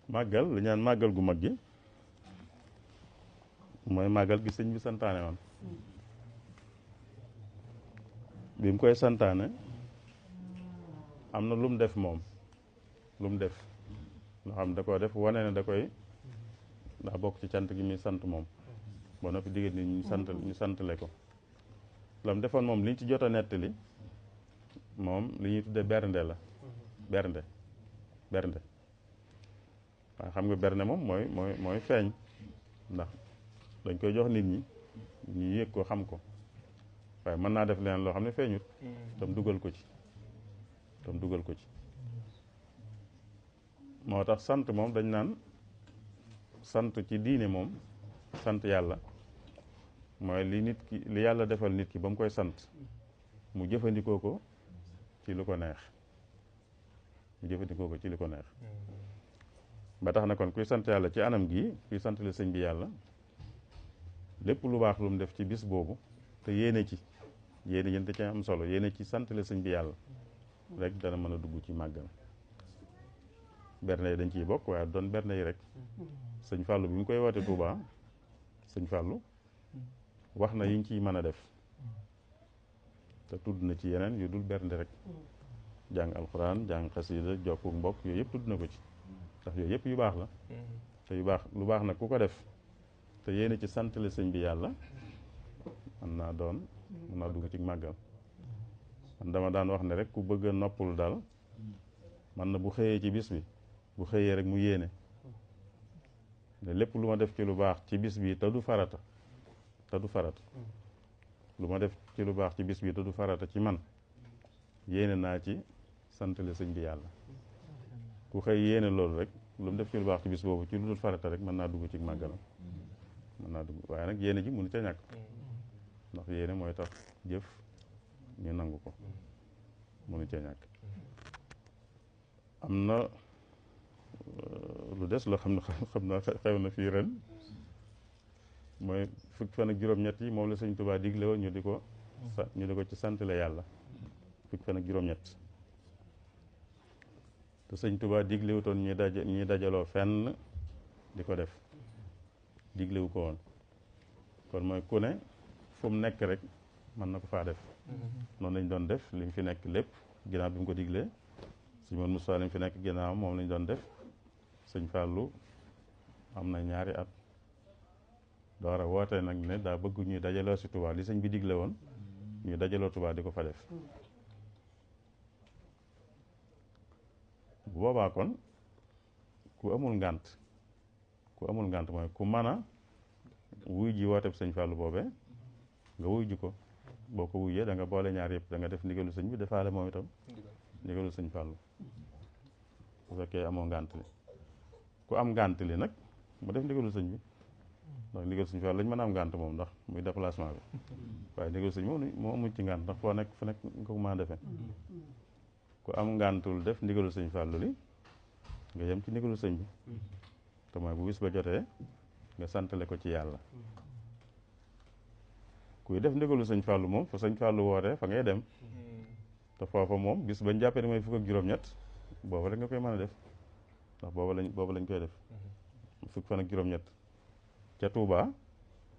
màggal lu ñaan màggal gu mag gi mooy màggal gi sëñ bi santaane woon bi mu koy santaane am na lu mu def moom lu mu def loo xam da koo def wane ne da koy daa bokk ci cant gi muy sant moom ba noppi diggat ni ñu santale ko la mu defoon moom li ñu ci jot a nettali moom li ñuy tudde bernde la bernde waaye xam nga bernde moom mooy feeñ ndax dañ koy jox nit ñi ñu yëg ko xam ko waaye mën naa def leen loo xam ne feeñut tam dugal ko ci moo tax sant moom dañ naan sant ci diine moom sant yàlla mooy li yàlla defal nit ki ba mu koy sant mu jëfandikoo ko ci lu ko neex ba tax na kon kuy sant yàlla ci anam gi kuy sant la sëñ bi yàlla lépp lu baax lu mu def ci bis boobu te yéene yénte ci am solo yéene ci sant la sëñ bi yàlla rek dana mën a dugg ci màggal berne yi dañ ciy bokk waaye doon berne yi rek sëñ Fallou bi mu koy woote Touba sëñ Fallou wax na yiñ ciy mën a def te tudd na ci yeneen yu dul bernde rek jàng alxuraan jàng xasida jokku mbokk yooyu yëpp tudd na ko ci ndax yooyu yëpp yu baax la te lu baax nag ku ko def te yéene ci santale sëñ bi yàlla mën naa dugg ci màggal man dama daan wax ne rek ku bëgg a noppalu daal man na bu xëyee ci bis bi bu xëyee rek mu yéene ne lépp lu ma def ci lu baax ci bis bi te du farata lu ma def ci lu baax ci bis bi te du farata ci man yéene naa ci santale sëñ bi yàlla ku xëy yéene loolu rek lu mu def ci lu baax ci bis boobu ci lu dul farata rek mën naa dugg ci màggalam mën naa dugg waaye nag yéene ji mënu ca ñàkk ndax yéene mooy tax jëf ñu nangu ko mënu ca ñàkk am na lu des loo xam ne xew na fii ren mooy fukki fan ak juróom-ñett yi moom la sëñ Tuubaa digle woon ñu di ko ci santale yàlla fukki fan ak juróom-ñett te sëñ Tuubaa diglewutoon ñuy dajaloo fenn di ko def diglewu ko woon kon mooy ku ne fu mu nekk rek mën na ko faa def noonu lañ doon def li mu fi nekk lépp ginnaaw bi mu ko diglee sëñ Moon Mustafaa li mu fi nekk ginnaaw moom lañ doon def sëñ Fallou am na ñaari at door a woote nag ne daa bëgg ñuy dajaloo si Tuubaa li sëñ bi digle woon ñuy dajaloo Tuubaa di ko fa def bu boobaa kon ku amul ngànt mooy ku mën a wuy ji wooteb sëñ Fallou boobee nga wuy ji ko boo ko wuyee da nga boole ñaar yëpp da nga def ndigalu sëñ bi defaale moom itam ndigalu sëñ Fallou bu fekkee amoo ngànt li ku am ngànt li nag mu def ndigalu sëñ bi ndax ndigalu sëñ Fallou lañ mën a am ngànt moom ndax muy déplacement bi waaye ndigalu sëñ moo amuñ ci ngànt ndax foo nekk fu nekk nga ko mën a defee ku am ngàntul def ndigalu sëñ Fallou li nga yem ci ndigalu sëñ bi te mooy bu bis ba jotee nga santale ko ci yàlla kuy def ndigalu sëñ Fallou moom fa sëñ Fallou wootee fa ngay dem te foofa moom bis bañ jàppee ne mooy fukk ak juróom-ñett booba rek nga koy mën a def ndax booba lañ koy def fukk fan ak juróom-ñett ca Touba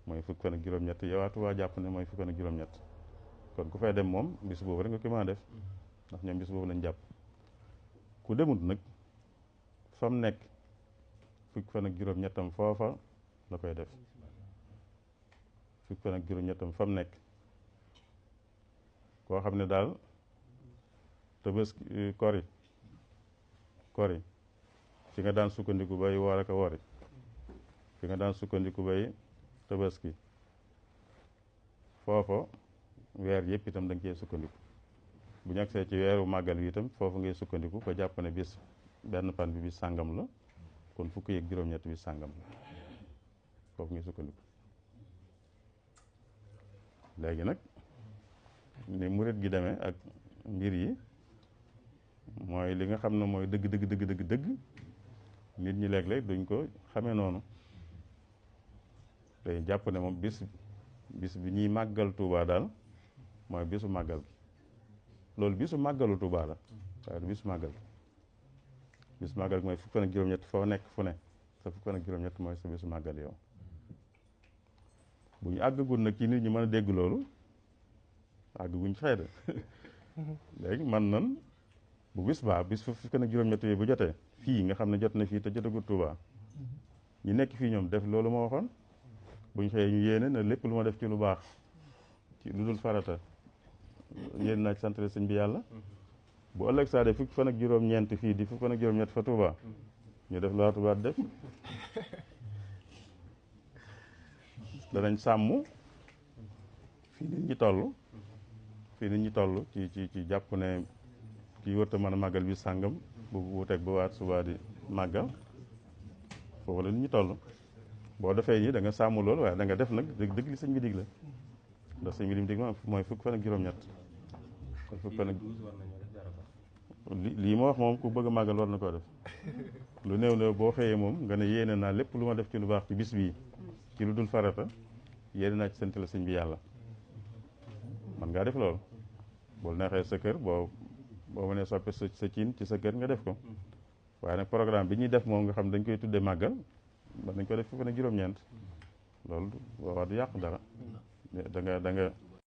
mooy fukk fan ak juróom-ñett yow waa Touba jàpp ne mooy fukk fan ak juróom-ñett kon ku fay dem moom bis boobu rek nga koy mën a def ndax ñoom bis boobu lañ jàpp ku demut nag fa mu nekk fukk fan ak juróom-ñettam foofa la koy def fukk fan ak juróom-ñettam fa mu nekk koo xam ne daal Tabaski kori fi nga daan sukkandiku bay woor ak a wori fi nga daan sukkandiku bay Tabaski foofa weer yëpp itam da nga cee sukkandiku bu ñu agsee ci weeru màggal wi itam foofu ngay sukkandiku ko jàpp ne bis benn pan bi bis sàngam la kon fukk yeeg juróom-ñett bis sàngam la foofu ngay sukkandiku léegi nag ni murit gi demee ak mbir yi mooy li nga xam ne mooy dëgg nit ñi léeg-léeg duñ ko xamee noonu day jàpp ne moom bis bi ñuy màggal Touba daal mooy bisu màggal gi loolu bisu màggalu Touba la waaye du bisu màggal gi bis màggal mooy fukki fan ak juróom-ñett foo nekk fu ne sa fukki fan ak juróom-ñett mooy sa bisu màggal yow bu ñu àggagul nag ci nit ñi mën a dégg loolu àggaguñ ci xëy na léegi man nan bu bis baa bis fukki fan ak juróom-ñett yooyu bu jotee fii nga xam ne jot na fii te jotagul Tuuba ñu nekk fii ñoom def loolu ma waxoon bu ñu xëyee ñu yéene na lépp lu ma def ci lu baax ci lu dul farata yéen naa ci sant sëñ bi yàlla bu ëllëg saa de fukki fan ak juróom-ñeent fii di fukki fan ak juróom-ñett fa Tuuba ñu def la Tuuba def danañ sàmm fii nit ñi toll ci jàpp ne kii wërta mën a màggal bi sàngam bu wuteeg ba waat suba di màggal foofu la nit ñi toll boo defee nii da nga sàmm loolu waaye da nga def nag dëgg li sëñ bi digle ndax sëñ bi li mu digle mooy fukki fan ak juróom-ñett fukki fan ak lii ma wax moom ku bëgg a màggal war na koo def lu néew boo xëyee moom nga ne yéene naa lépp lu ma def ci lu baax ci bis bii ci lu dul farata yéene naa ci sant la sëñ bi yàlla man ngaa def loolu boo neexee sa kër boo mënee soppi sa ciin ci sa kër nga def ko waaye nag programme bi ñuy def moom nga xam dañ koy tuddee màggal man dañ ko def fukki fan ak juróom-ñeent loolu boobaa du yàq dara da nga